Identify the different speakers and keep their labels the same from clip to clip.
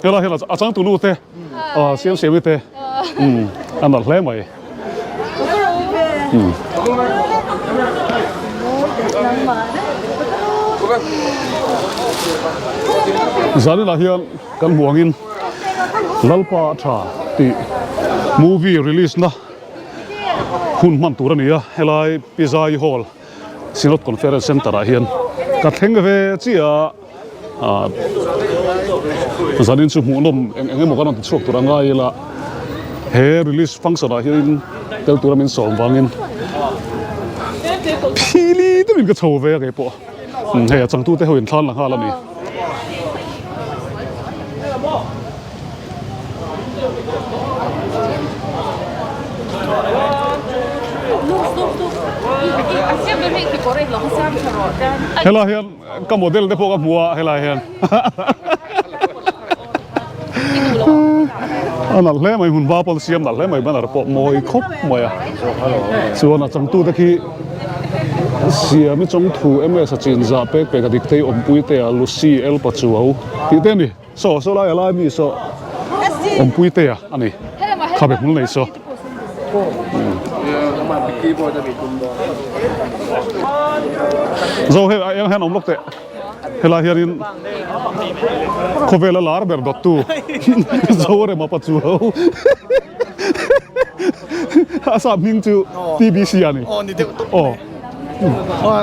Speaker 1: Helai hian a changtu nu te siam siam te a nalh hle mai. Zaninah hian kan hmuh angin Lalpa tha tih movie release na hun hman tur a ni a, helai Pizai Hall Synod Conference Centre ah hian ka thleng ve chiah a, zanin chu hmuhnawm eng eng emaw kan rawn ti chhuak tur a ngai ila he release function ah hianin tel tura min sawm vangin phili deuhin ka chho ve a keipawh hei a changtute ho in thlan la nghal a ni. Helai hian ka model te pawh ka hmu a helai hian a nalh hle mai hmun hma pawn siam nalh hle mai banner pawh mawi khawp mai a chuan a changtu te khi Siami chawngthu MS a chinzah pek pek a dik te awmpui te a Lucy El Pachuau tih te a ni. Saw saw lai a lai mi saw awmpui te a ani khabe hmul nei saw. Zo hei a eng hian awm lawk teh helai hianin khawvela lar ber dawttu Zorema pa chu ho a sap hming chu TBC a ni. Aw.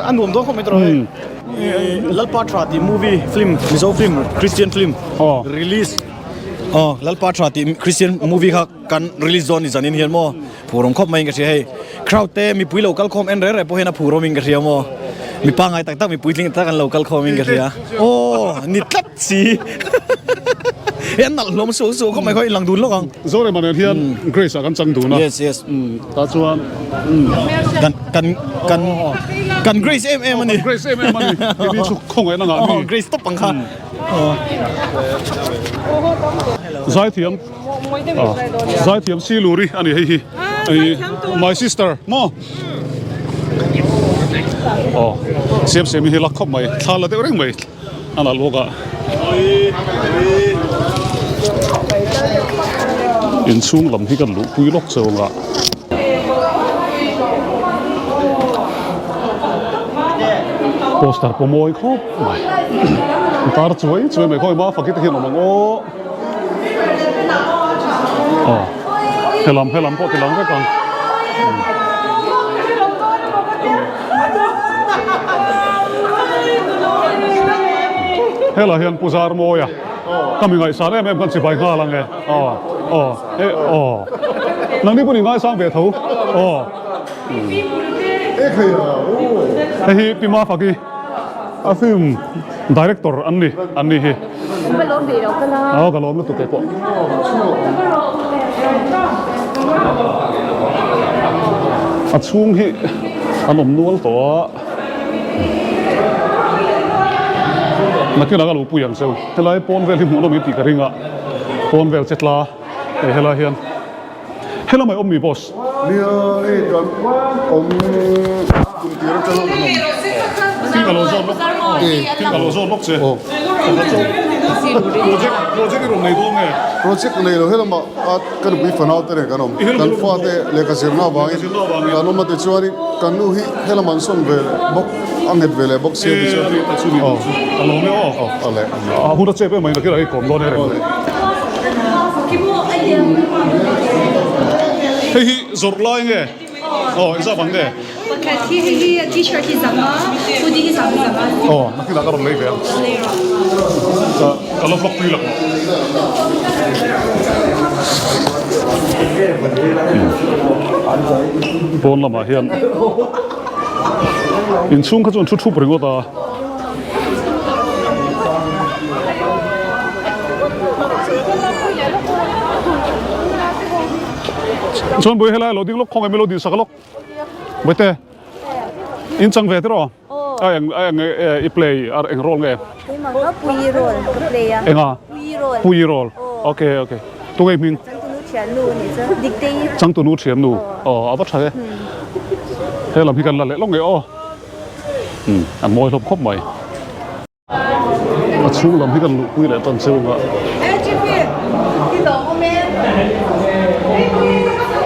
Speaker 2: A nuam dawn khawp mai tawh hei. Lalpa Tha tih movie film Mizo film Christian film release aw Lalpa Tha tih Christian movie kha kan release dawn ni zanin hian maw phurawm khawp mai in ka hria hei crowd te mipui lo kal khawm en reng reng pawh hian a phurawm in ka hria maw mi pangngai tak tak mi puitling tak an lo kal khawm in ka hria aw ni tlat si hei an nalh hlawm suh suh khawp mai khaw in lang dun lawk ang.
Speaker 1: Zorema nen hian Grace ah kan chang dun a.
Speaker 2: Yes yes.
Speaker 1: Tah chuan
Speaker 2: kan kan kan kan Grace em em ani.
Speaker 1: Grace em em ani. Kini chu khawngaih na ngah mi.
Speaker 2: Grace tawp ang kha.
Speaker 1: Zaithiam Zaithiam si luri ani hei hi. My sister maw. Aw siam siam hi lak khawp mai thla la deuh reng mai. A nalh bawk a. Inchhung lam hi kan luhpui lawk cheu ang a. Poster pawh mawi khawp mai. Tar chuai chuai mai khawi ma fakite hian awm ang aw. Aw helam helam pawh ti lang vek ang. Helai hian Pu Zarmawia ka mi ngaihsan em em kan chibai nghal ang e aw aw e aw nangni pawh ni ngaisang ve tho aw hei hi Pi Mafaki a film director an ni an ni hi aw ka lawm lutuk keipawh. A chhung hi an awm nual tawh a, nakinah ka lo pui ang cheu. Helai pawn vel hi hmuh nawm in tih ka ring a, pawn vel che tla hei helai hian helamah i awm mi boss?
Speaker 3: Nia hei kan awm kum tir atanga kan awm.
Speaker 1: Thil ka lo zawt lawk, thil ka lo zawt lawk che. Project project i rawn nei dawn nge?
Speaker 3: Project nei lo helamah a ka nupui fanau te nen kan awm. Kan fate lehkha zirna avangin kan awm a tichuanin kan nu hi helamah an sawn ve leh bawk a nghet ve leh bawk sia tichuan.
Speaker 1: Aw a lawm e aw.
Speaker 3: Aw a leh.
Speaker 1: A hun a chep em mai nakir a i kawm dawn e reng. Hei hi zawrh lai nge? Aw engzah vang nge?
Speaker 4: Pakhat hi hei hi t-shirt hi zam a, hoodie hi zam zam a.
Speaker 1: Aw nakinah ka rawn lei ve ang. Ka ka la vlog pui lak lo. Pawn lamah hian inchhung kha chuan thu thup ringawt a. Chuan bui helai lo ding lawk khawngaih mai lo ding sak lawk. Bawihte, in chang ve tiraw? A eng a eng i play a eng role nge?
Speaker 5: Keimah kha Puii role ka play a.
Speaker 1: Enga?
Speaker 5: Puii role.
Speaker 1: Puii role. Okay okay. Tunge i hming?
Speaker 5: Changtunu thiannu a nih chu. Diktei.
Speaker 1: Changtunu thiannu. Aw a va tha e. He lam hi kan la leh lawk nge aw. Umm an mawi hlawm khawp mai. A chhung lam hi kan luhpui leh tan cheu ang a.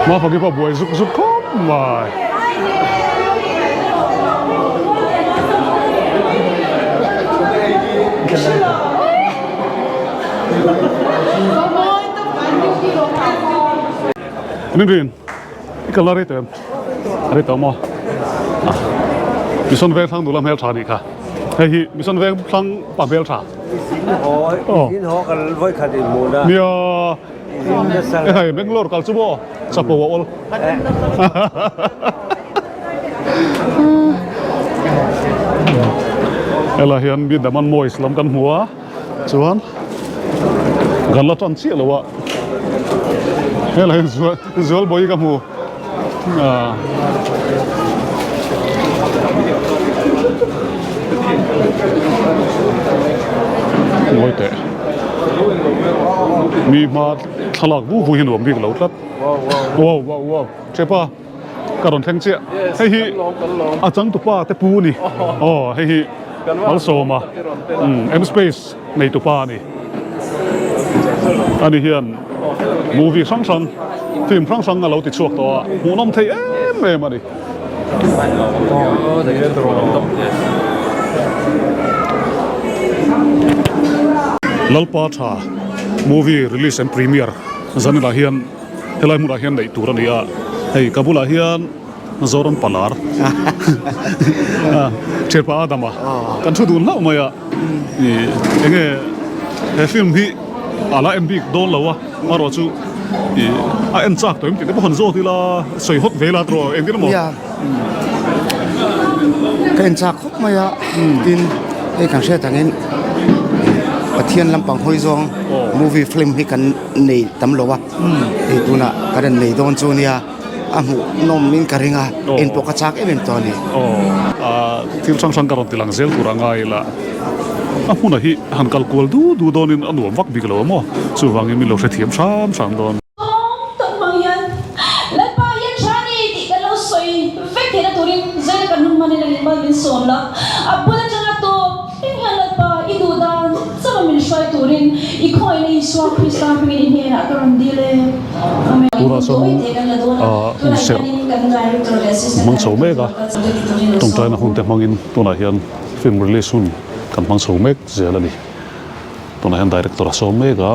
Speaker 1: Mafaki pawh buai zuk zuk khawp mai. Rinrin, i kal la rei tawh em? Rei tawh maw? Mission Vengthlang nula hmeltha anih kha. Hei hi Mission Vengthlang pa hmeltha.
Speaker 6: I zin haw kan vawikhat in hmuh na.
Speaker 1: Nia. Hei Bangalore kal chu maw chapo a awl. Helai hian mi Daman Moist lam kan hmu a chuan kan la tan chiah lo a helai hian Zualbawi ka hmu. Ngawi teh. Mi hma thlalak vu vu hi nuam bik lo tlat. Wow wow wow. Chepa ka rawn thleng chiah. Hei hi a changtupa te pu a ni. Aw hei hi Malsawma M space neitupa a ni. Ani hian movie hrang hrang film hrang hrang a lo ti chhuak tawh a, hmuhnawm thei em em a ni. Lalpa tha movie release and premiere zaninah hian helai hmunah hian neih tur a ni a, hei ka bulah hian Zoram Palar Thianpa Adama kan thu dun hlauh mai a. Ih enge he film hi a la en bik dawn lo a amarawh chu ih a en chak tawh em tih te pawh han zawt ila sawi hawt ve ila tawh engtin emaw.
Speaker 7: Nia ka en chak khawp mai a tin hei kan hriat angin Pathian lampang hawi zawng movie film hi kan nei tam lo a hei tunah kan rawn nei dawn chu nia. A hmuh nawm in ka ring a, en pawh ka chak em em tawh a ni.
Speaker 1: Aw, thil hrang hrang ka rawn ti lang zel tur a ngai ila, a hmunah hi han kal kual du du dawnin a nuam vak bik lo a maw? Chuvangin min lo hrethiam hram hram dawn.
Speaker 8: Tawng tak hmang hian Lalpa hian tha ni tih kan lo sawi vek theihna turin zaina kan hun hmanin a inmal min sawm la, a bul atanga tawp thleng hian Lalpa i duh dan chauh a min hruai turin i khawngaihna Isua Krista hmingin i hnenah ka rawn dil e.
Speaker 1: Tunah chuan hun serh hmang chho mek a, tawngtaina hun te hmangin tunah hian film release hun kan hmang chho mek zel a ni. Tunah hian director a sawm mek a.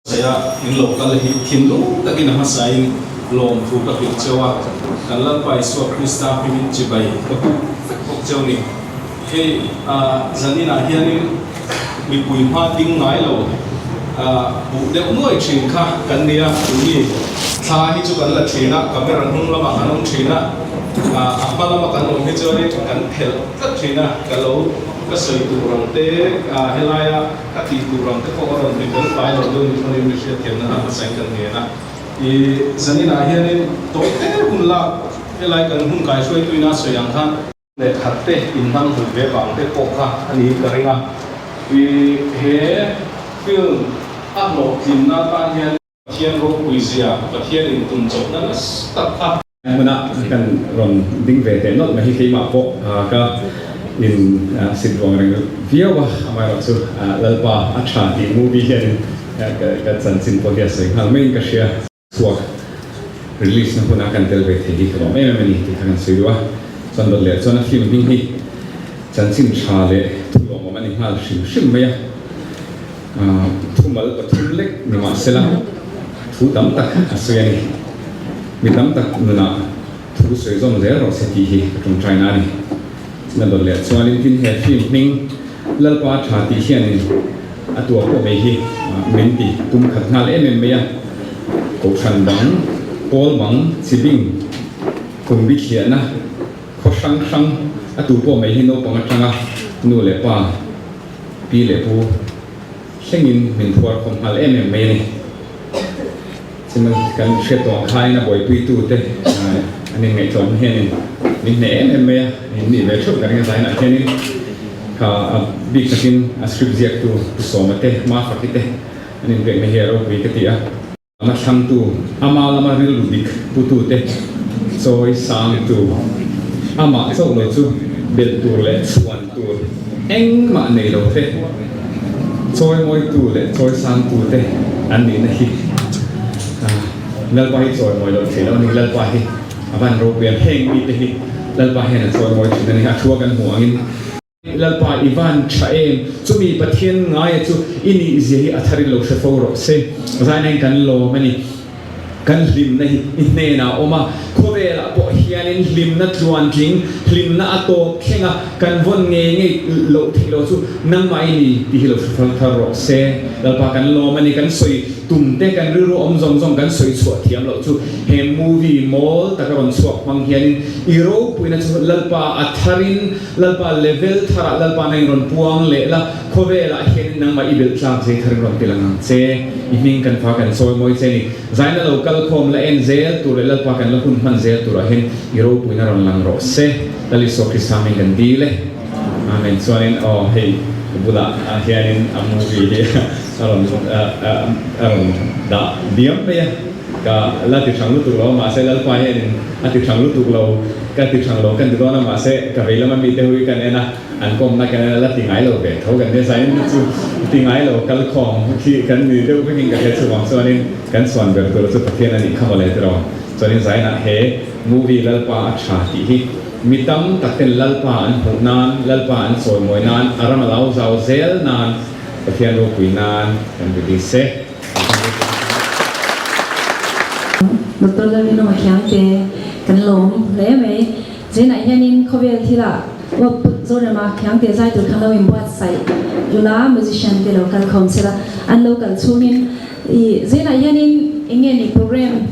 Speaker 9: Saia in lo kal hi thinlung takin a hmasain lawmthu ka hrilh cheu a, kan Lalpa Isua Krista hmingin chibai ka buk vek bawk cheu ni. Hei zaninah hianin mipui hma ding ngai lo buh deuh nuai thin kha kan ni a, tuni thla hi chu kan la thin a, camera hnung lamah kan awm thin a, a hma lama kan awm hi chuanin kan phelh tlat thin a, ka lo ka sawi tur ang te helaia ka tih tur ang te pawh a rawn ri fel fai lo deuh ni chuanin mi hriatthiamna hna hmasain kan ngen a, ih zaninah hianin tawi te hun lak helai kan hun kaihruaituina a sawi ang khan. Lehkhat te inhmang hmuh ve vang te pawh kha a niin ka ring a. I he film a hlawhtlinna atan hian Pathian ropui zia, Pathian intum chawpna nasa tak kha.
Speaker 10: Hmuna kan rawn ding ve teh nawlh mai hi keimah pawh ka in sit ruang reng viau a, amaherawhchu Lalpa a tha tih movie hianin ka chanchin pawh hi a sawi nghal maiin ka hria. Chhuak release na huna kan tel ve thei hi ka lawm em em a ni tih kha kan sawi duh a, chuan dawt leh chuan a film hming hi chanchin tha leh thu lawmawm a ni nghal hrim hrim mai a, thumal pathum lek ni mahsela thu tam tak a sawi a ni, mi tam tak nunah thu sawi zawm zel rawh se tih hi ka tawngtai na a ni. Na dawt leh chuanin tin he film hming Lalpa tha tih hianin a tuah pawh mai hi min ti tum khat nghal em em mai a, Kohhran bang, pawl bang, chibing, kum bithliahna, khaw hrang hrang a tu pawh mai hi naupang atanga nu leh pa, pi leh pu thlengin min phuar khawm nghal em em mai a ni. Chimang kan hriat tawh ang khain a buaipuitute an inngaihtlawm hianin. min hneh em em mai a, in nih ve theuh ka ring a zainah hianin kha a bik takin a script ziaktu Pu Sawma te, Mafaki te an inpekna hi a ropui ka ti a. Ama thlangtu, ama lama rilru dik putute chawi sangtu, amah chauh lo chu belh tur leh chhuan tur engmah nei lo te, chawimawitu leh chawi sangtute an nihna hi Lalpa hi chawimawi loh theih loh a ni. Lalpa hi a van ropui a, heng mite hi Lalpa hian a chawimawi thin a ni. A thua kan hmuh angin. Lalpa i van tha em? Chumi Pathian ngaia chu i nih zia hi a tharin lo hre fo rawh se. Zainain kan lawm a ni. Kan hlimna hi i hnenah a awm a, khawvelah pawh hianin hlimna tluantling, hlimna a tawp thleng a, kan vawn ngei ngei loh theih lo chu nangmah i ni tih hi lo hre fal thar rawh se. Lalpa kan lawm a ni. Kan sawi tum te, kan rilru awm zawng zawng kan sawi chhuah thiam loh chu he movie mawl taka rawn chhuak hmang hianin i ropuina chu Lalpa a tharin Lalpa level tharah Lalpa na in rawn puang leh la, khawvelah hianin nangmah i belh tlak zei tharin rawn ti lang ang che. I hming kan fa kan sawi mawi che ni. Zaina lo kal khawm la en zel tur leh Lalpa kan la hun hman zel turah hian i ropuina rawn lang rawh se. Lal Isua Krista hming kan dil e. Amen. Chuanin aw hei ka bulah hianin a movie hi a rawn a rawn dah diam mai a. Ka la ti thang lutuk lo a, mahse Lalpa hianin a ti thang lutuk lo, ka ti thang lo kan ti dawn a, mahse ka vei lama mite ho hi kan en a, an kawmna kan en a, la ti ngai lo ve tho kan nia, zain chu ti ngai lo kal khawm khi kan ni deuh vekin ka hria chuvang chuanin kan chhuan ber tur chu Pathian a nih kha mawle tiraw, chuanin zainah he movie Lalpa a tha tih hi mi tam tak ten Lalpa an hmuh nan, Lalpa an chawimawi nan, a ram a lo zau zel nan Pathian ropui nan kan release e.
Speaker 8: Doctor Lalrinawma Khiangte kan lawm hle mai. Zainah hianin khawvel thilah Uap Zorema Khiangte zai tur khan lo inbuatsaih ula, musician te lo kal khawm sela, an lo kal chhungin i zainah hianin eng nge ni program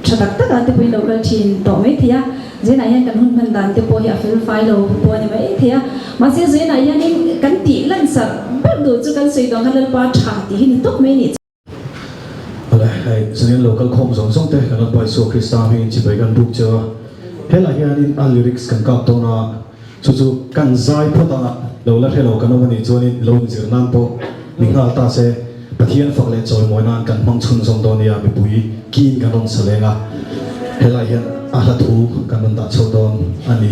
Speaker 8: tha tak tak ah te pawhin lo kal thin tawh mai thei a. Zainah hian kan hun hman dan te pawh hi a fel fai lo pawh a ni mai thei a. Mahse zainah hianin kan tih lansarh ber duh chu kan sawi dawng khan Lalpa tha tih hi ni tawp mai ni.
Speaker 11: Awle, hei zanin lo kal khawm zawng zawng te kan Lalpa Isua Krista hmingin chibai kan buk cheu a. Helaiah hianin a lyrics kan kap dawn a, chu chu kan zai phawt anga lo la hre lo kan awm a nih chuanin lo inzir nan pawh ni nghal ta se, Pathian fak leh chawimawi nan kan hmang chhun zawng dawn nia mipui kin kan rawn sa leng a, helaiah hian a hla thu kan rawn dah chho dawn a ni.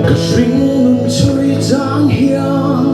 Speaker 11: Ka hringnun chhui chang hian.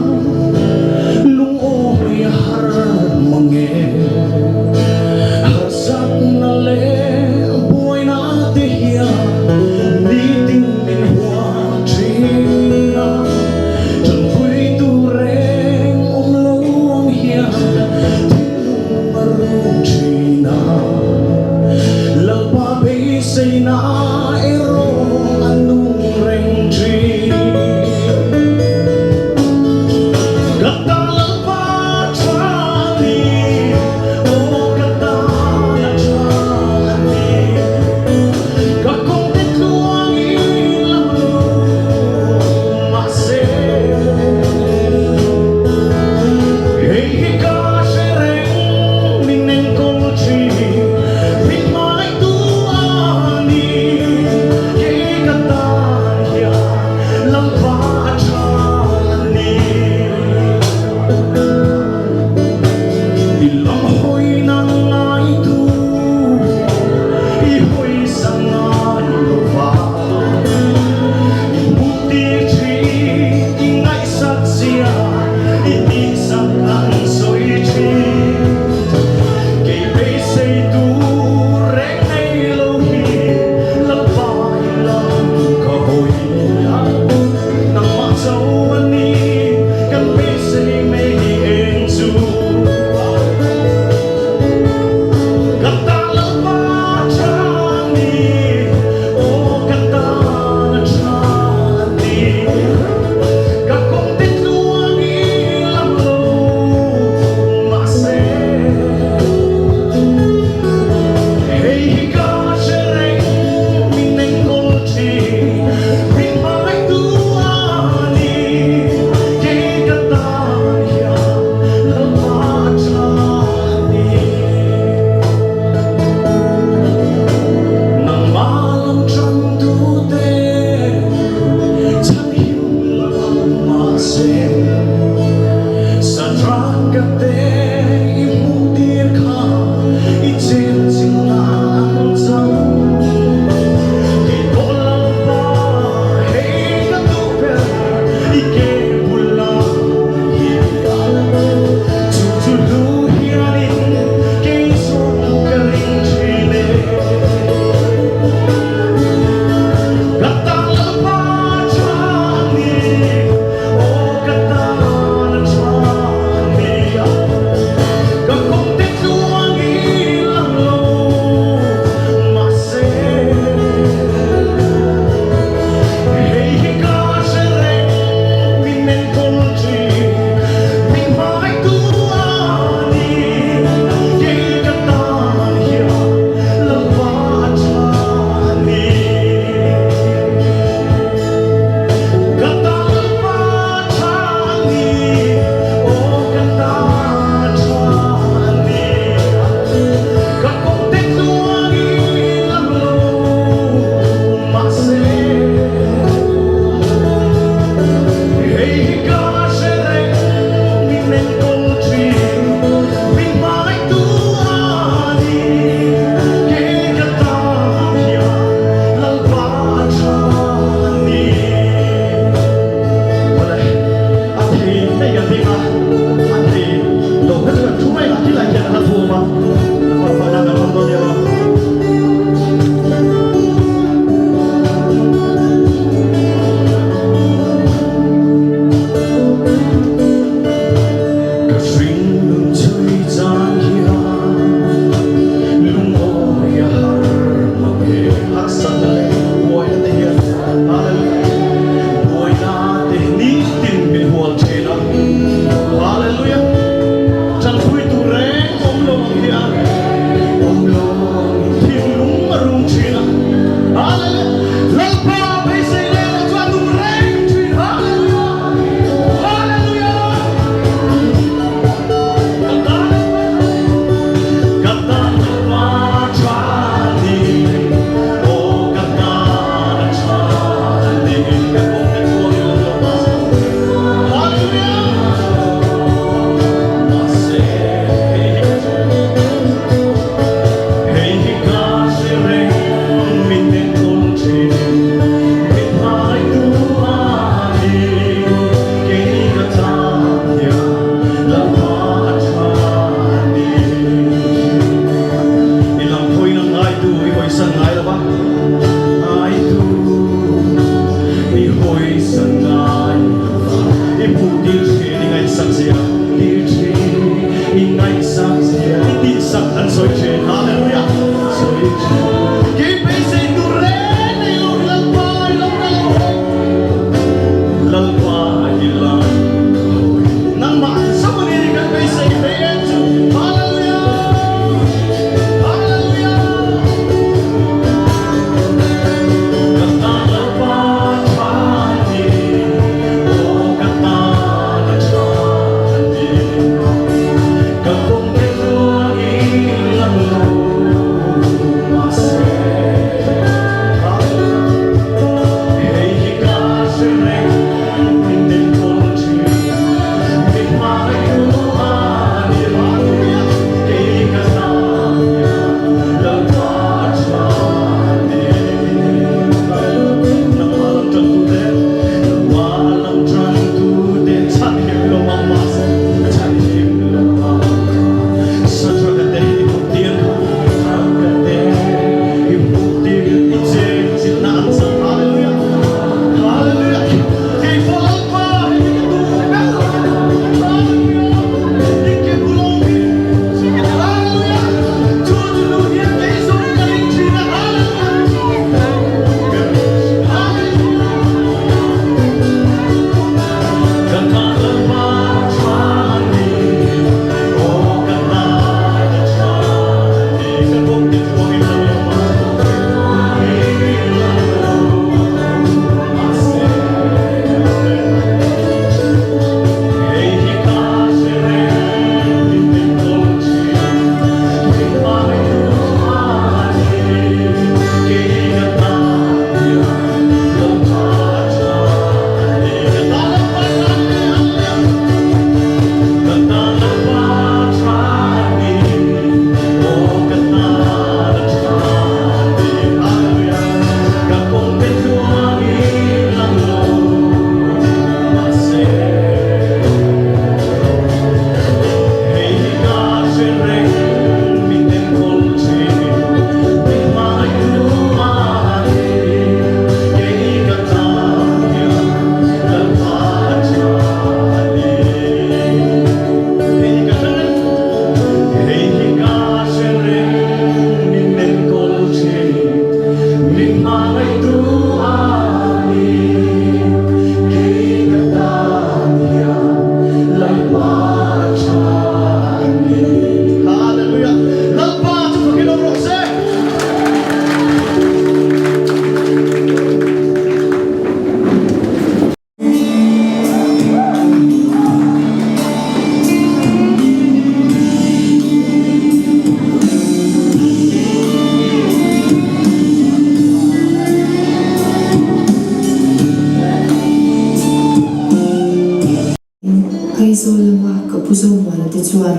Speaker 12: chuan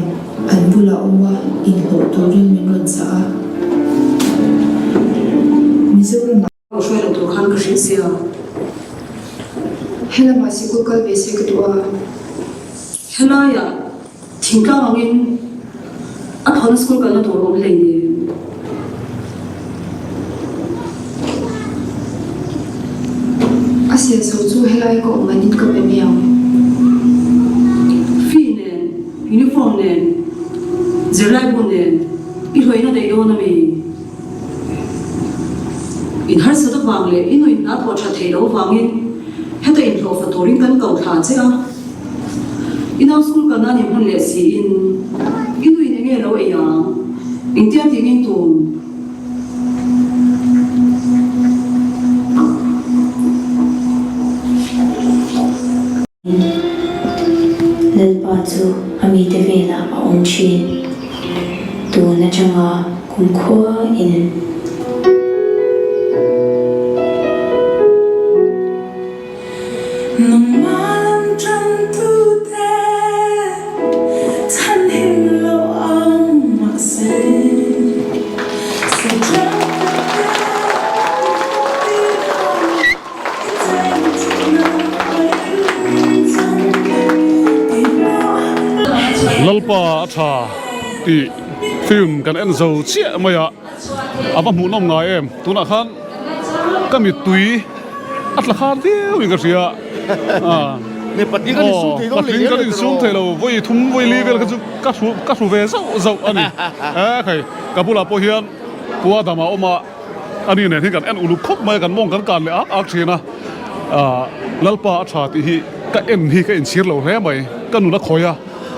Speaker 12: an bula awma inhlawh turin min rawn chah a. Mizoramah.
Speaker 4: Aw hruai lo tur khan ka hrilh sia.
Speaker 12: Helamah sikul kal ve se ka duh a.
Speaker 4: Helaiah thingtlang angin a thawn school kalna tur awm hlei ni.
Speaker 12: A senso chu helai ka awm manin ka pe mai ang.
Speaker 4: Fee nen, uniform nen, zirlaibu nen i hlawina daih dawn a mi? In harsat avang leh i nuin hna thawh that theih loh avangin heta inhlawhfa turin kan ko thla che a. I nau school kalna ni hmun leh siin i nuin enge lo ei ang? Engtia tih ngei tum?
Speaker 12: Lalpa chu a mite velah a awm thin. Tun atanga kumkhua in.
Speaker 13: Nangmah lam tantute chhanhim lo ang mahse Sachang takte tih kha
Speaker 1: Lalpa a tha tih film kan en zo chiah mai a, a va hmuhnawm ngai em? Tunah khan ka mittui a tla khan viau in ka hria patling kan insum thei lo vawi thum vawi li vel kha chu ka hru ka hru ve zauh zauh a ni e khai ka bulah pawh hian Pu Adama a awm a. A ni nen hi kan en uluk khawp mai a, kan mawng kan kan leh ak ak thin a, aah Lalpa a tha tih hi ka en hi ka inchhir lo hle mai, ka nun a khawi a,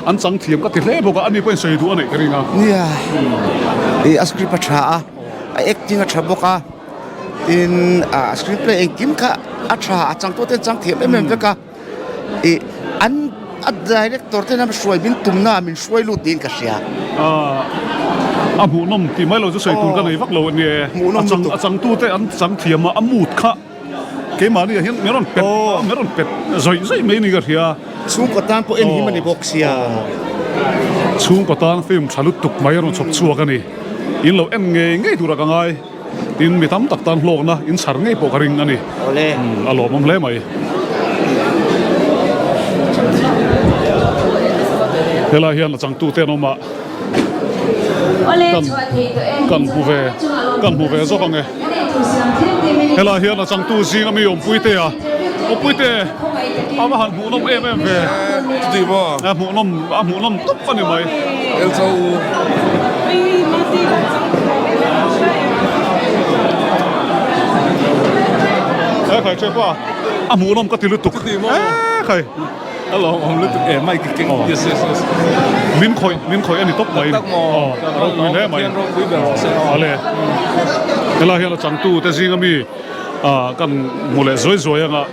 Speaker 1: an chang thiam ka ti hle bawk a, ani pawhin sawi duh a neih ka ring a.
Speaker 7: Nia, ih a script a tha a, a acting a tha bawk a, tin ah screenplay engkim kha a tha, a changtu ten chang thiam em em vek a. Ih an a director ten a hruai min tumna ah min hruai lut niin ka hria.
Speaker 1: A hmuhnawm tih mai lo chu sawi tur ka nei vak lo a nia e. A chang a changtu te an chang thiam a, a mood kha keimahni ah hian min rawn pet min rawn pet zawih zawih mai niin ka hria.
Speaker 7: Chhungkaw tan pawh en him a ni bawk sia.
Speaker 1: Chhungkaw tan film tha lutuk mai a rawn chhawp chhuak a ni. In lo en ngei ngei turah ka ngai. Tin, mi tam tak tan hlawkna in chhar ngei pawh ka ring a ni. A lawmawm hle mai. Helai hian a changtute an awm a, kan kan hmu ve kan hmu ve zawk ang e. Helai hian a changtu zinga mi Awmpuite a, Awmpuite a va han hmuhnawm em em ve. A hmuhnawm a hmuhnawm tawp a ni mai. He khai che pa a hmuhnawm ka ti lutuk he khai
Speaker 9: a lawmawm lutuk e mic keng yes yes yes
Speaker 1: min khawih min khawih a ni tawp mai aw ropui hle mai ale helai hian a changtu te zinga mi ah kan hmu leh zuai zuai anga.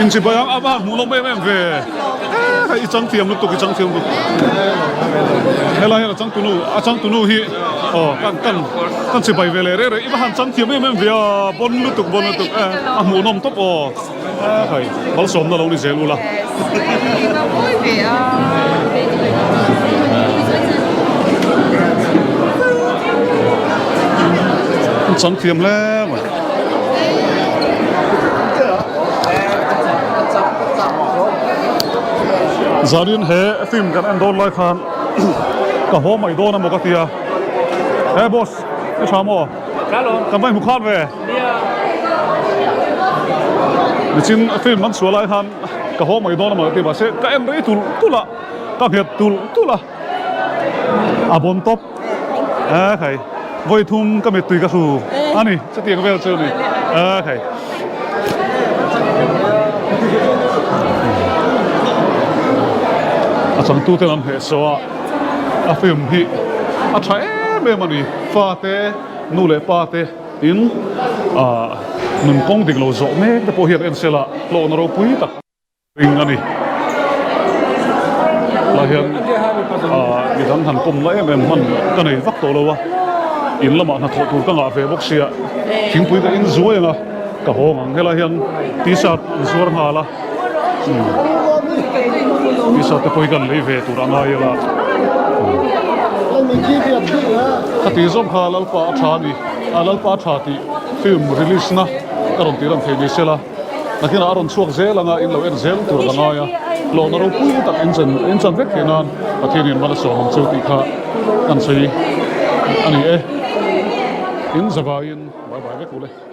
Speaker 1: Inchibai ang a va hmuh lawm em em ve hei i chang thiam lutuk i chang thiam lutuk helai hian a changtunu a changtunu hi aw kan kan kan chibai ve leh reh reh i va han chang thiam em em ve a bon lutuk bon lutuk e a hmuhnawm tawp aw hei malsawmna lo ni zel ula. Chang thiam hle mai. Zanin he film kan en dawn lai khan ka haw mai dawn emaw ka tia. He boss i tha maw? Kan va inhmu khan ve. Nichin film an chhuah lai khan ka haw mai dawn emaw ka ti mahse ka en rei tulh tulh a, ka nghet tulh tulh a, a bawn tawp. E khai, vawi thum ka mittui ka hru a ni, chutiang vel chu a ni. E khai. A changtute lam hneh saw a, a film hi a tha em em a ni. Fate, nu leh pate in nun kawng dik lo zawh mek te pawh hian en sela hlawhna ropui tak. Ring a ni. Lai hian aah midang han pawm la em em hman ka nei vak tawh lo a, in lamah hnathawh tur ka ngah ve bawk sia, thingpui ka in zuai ang a. Ka hawng ang helai hian t-shirt an zuar nghal a t-shirt te pawh hi kan lei ve tur a ngai ila khati zawng kha Lalpa a tha a ni a Lalpa a tha tih film release na ka rawn tih ran thei ni sela nakinah a rawn chhuak zel anga in lo en zel tur ka ngai a hlawhna ropui tak in chan in chan vek theih nan Pathianin mal a sawm ang chu tih kha kan sawi a ni e in zavaiin bye bye vek u le.